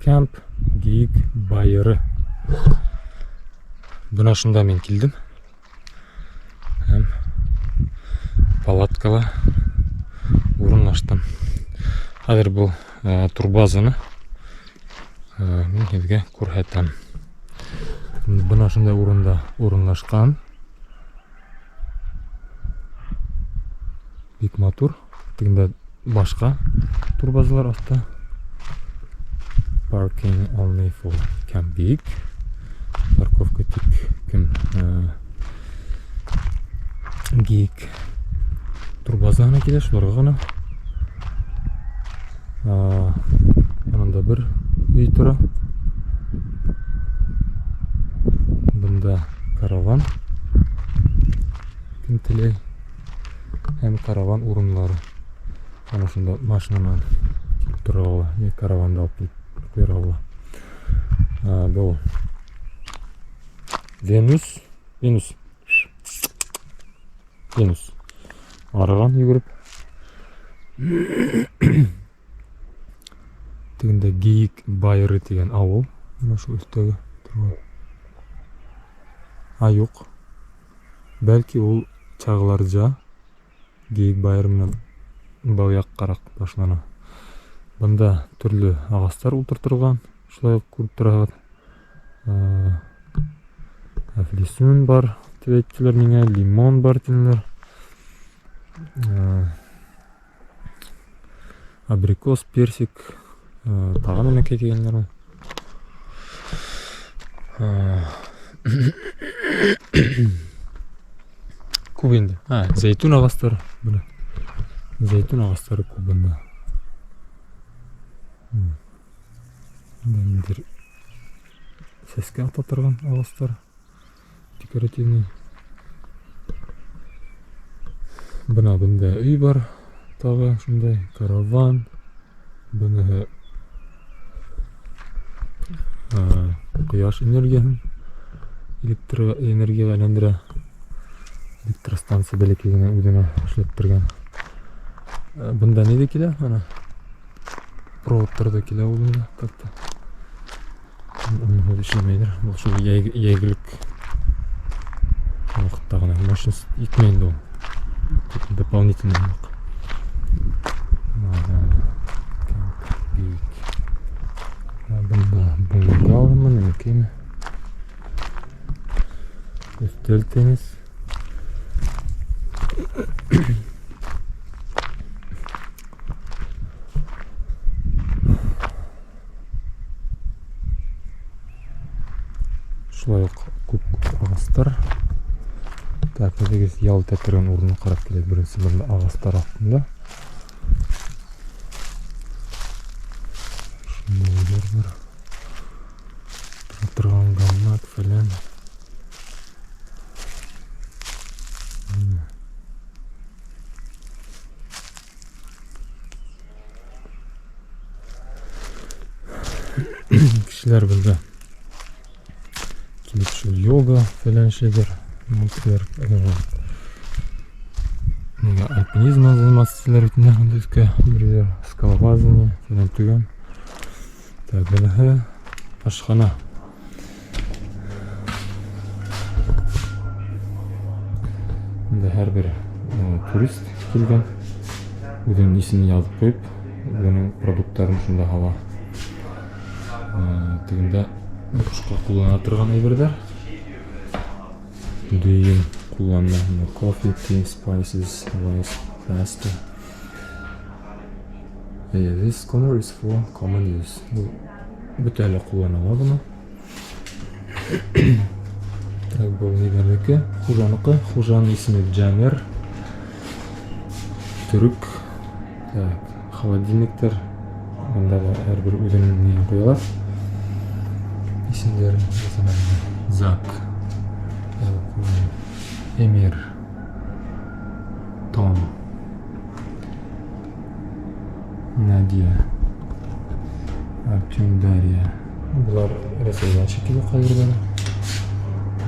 Кемп Гейек байыры. Бына шунда мин килдем. Һәм палаткала урынлаштым. Хәҙер был э, турбазаны э, мин һеҙгә күрһәтәм. Бына шундай урында урынлашҡан. Бик матур. Тегендә башка турбазалар аста. Parking only for camping. Парковка тик кем гик турбазаһына килә, шуларга гына. Янында бер өй тора. Бында караван. Кем теләй. Һәм караван урыннары. Ана шунда машина менән килеп торырга була, я караванды алып килеп куярга була. Был Венус, Венус. Венус. Арыған йүгереп. Тегендә Гейек байыры дигән авыл. Менә шул өстәге торган. А, юк. Бәлки ул Чагларҗа Гейек байыры менән был яккарак башлана. Бында төрле агастар утыртылган, шулай ук күреп торабыз. Әфлисун бар дип әйттеләр миңа, лимон бар диләр. Абрикос, персик, тагы нәмәкәй дигәннәр ул. Күп инде. А, зәйтүн агастары. Менә. Зәйтүн агастары күп бында. Ниндидер сәскә ата торган агастар. Декоративный. Бына бында өй бар. Тагы шундай караван. Быныһы кояш энергияһен электр энергиягә әйләндерә. Электростанция бәләкәй генә үзенә эшләп тергән. Бында ни дә килә? Ана проводтар да килә ул инде как-то. Уны эшләмәйдер. Бу шул йәйгелек вакытта гына мощность итмәй инде ул. Дополнительный юк. Бында бунгалымы, нәмәкәйме? Өстәл теннис. Шулай ук күп-күп агастар. Так, әйдәгез ял итә торган урынны карап килик. Беренче монда агастар астында. Шундай өйләр бар. Тора торган гамак фәлән. Кешеләр бында килеп шул йога фәлән эшлиләр. Кешеләр нигә альпинизм белән заниматься итәләр бит инде анда өскә йөриләр, скалолазание фәлән төгән. Так, быныһы ашхана. Инде һәрбер турист килгән үзенең исемен язып куеп, үзенең продуктларын шунда ала. Тегендә бушка куллана торган әйберләр. Дөйем кулланма, кофе, tea, spices, rice, pasta. This corner is for common use. Бу бөтә әле куллана ала буны. Так, бу ниләрнеке? Хужаныкы. Хужаның исеме Джамер. Төрек. Так, холодильниктар. Монда да һәрбер үзенең нигә куялар. Исемнәрен мәсәлән, Зак. Эмир. Том. Надя. Артем, Дарья. Булар Рәсәйдән шикелле кайберләре.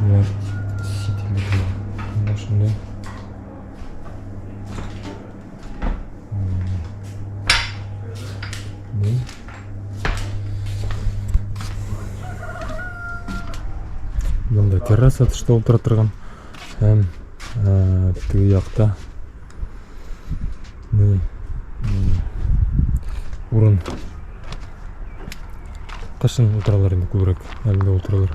Булар чит илнекеләр. Менә шундай. Бында терраса тышта ултыра торған һәм теге яҡта ни урын. Ҡышын ултыралар инде күберәк, әле дә ултыралар.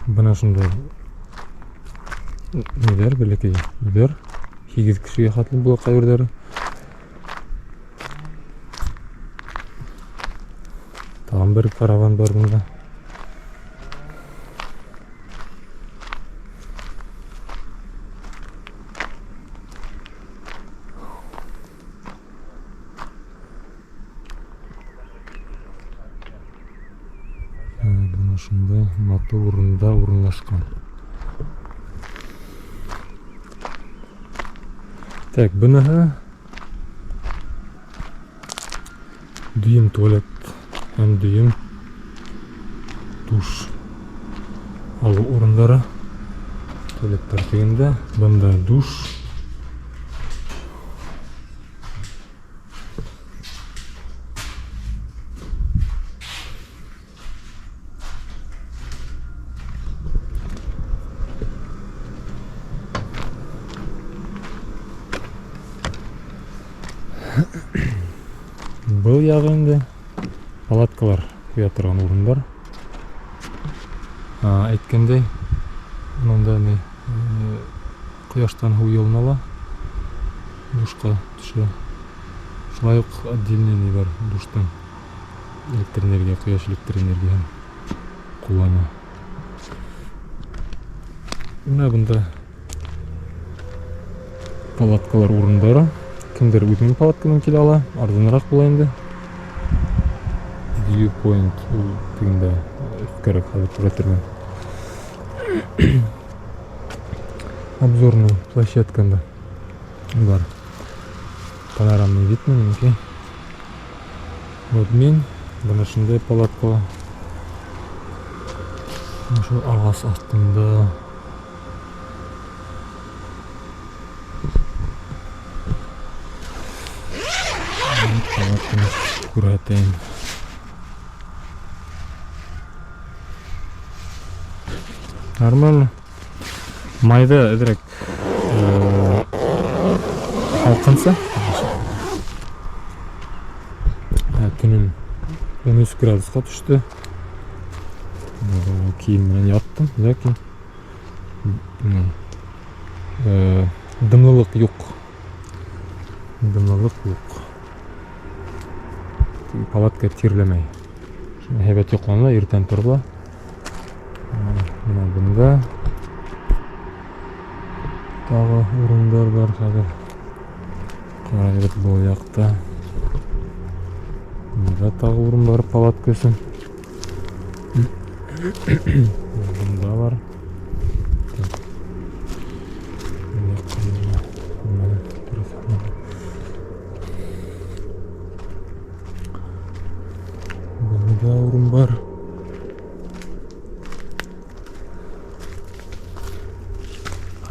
Бына шундай ниҙәр, бәләкәй өйҙәр. 8 кешегә хәтле була ҡайберҙәре. Тағын бер караван бар бында. Бына шундай матур урында урынлашҡан. Так, быныһы дөйөм туалет һәм дөйөм душ алыу урындары. Туалеттар тегендә, бында душ. Был яғы инде палаткалар ҡуя торған урындар. Әйткәндәй, монда ни, ҡояштан һыу йылына ла душҡа төшә. Шулай уҡ отдельный ни бар, душтың электр энергия, ҡояш электр энергияһын ҡуллана. Менә бында палаткалар урындары. Кемдер үҙенең палатка менән килә ала, арзаныраҡ була инде. Viewpoint ул тегендә өҫкәрәк хәҙер күрһәтермен. Обзорный площадканда бар. Панорамный вид менән. Вот мин бына шундай палаткала. Ошо ағас аҫтында. Палатканы күрһәтәйем. Нормально. Майҙа әҙерәк һалҡынса. Төнөн 13 градусҡа төштө. Кейем менән яттым, ләкин дымлылыҡ юҡ. Дымлылыҡ юҡ. Палатка тирләмәй. Һәйбәт йоҡлана, иртән торола. Бына бында тағы урындар бар хәҙер. Ҡарайбыҙ был яҡта. Бында тағы урын бар палатка өсөн. Бында бар. Бында урын бар.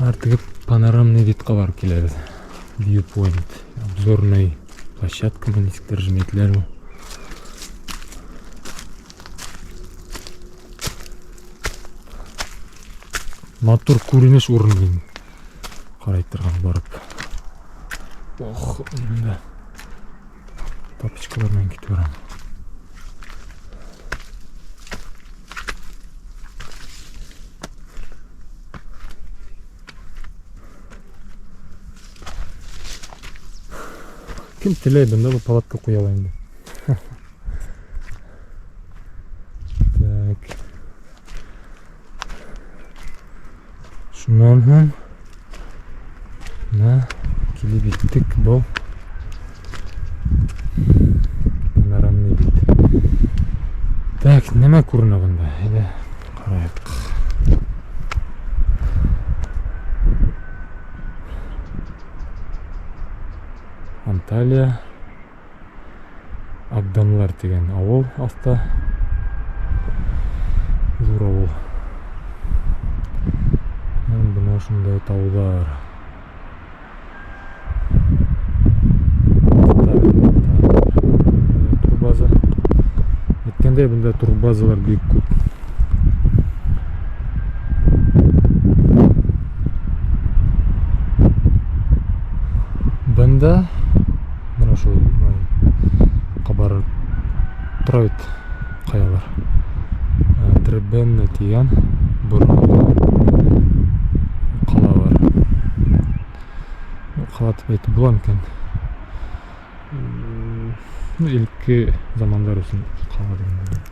Артыгы панорамный видҡа барып киләбеҙ. Viewpoint, обзорный площадка, нисек тәржемә ителәр ул. Матур күренеш урыны мин ҡарай торған барып. Ох, мында тапочкалар менән китеп барам. Кем теләй, бында был палатка ҡуя ала инде. Так. Шунан һуң мына килеп еттек был панорамный вид. Так, нимә күренә бында? Әйҙә ҡарайыҡ. Анталия Агдамлар тигән ауыл аҫта. Ҙур ауыл. Һәм бына шундай тауҙар. Турбаза. Әйткәндәй, бында турбазалар бик күп. Бында мына шул ҡабарып тора бит ҡаялар. Требенна тигән боронғо ҡала бар. Ҡала тип әйтеп була микән? Ну, элекке замандар өсөн ҡала тигән.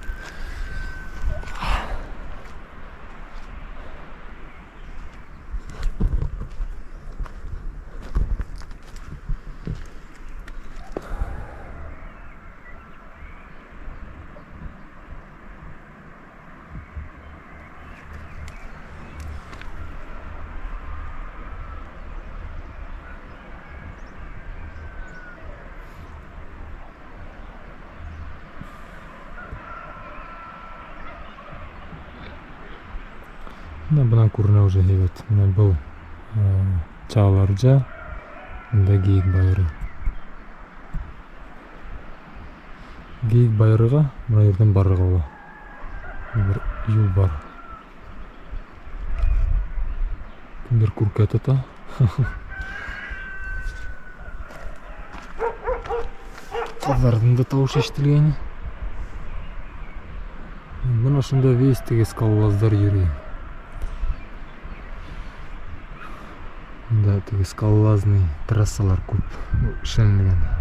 Менә бынан күренә уже һәйбәт. Менә был Чаларджа, мында Гейек байыры. Гейек байырыға мына ерҙән барырға була. Бер юл бар. Кемдер күркә тота. Ҡаҙҙарҙың да тауышы ишетелгәйне. Бына шунда весь теге скалолаздар йөрөй. Мында теге скалолазный трассалар күп эшләнелгән.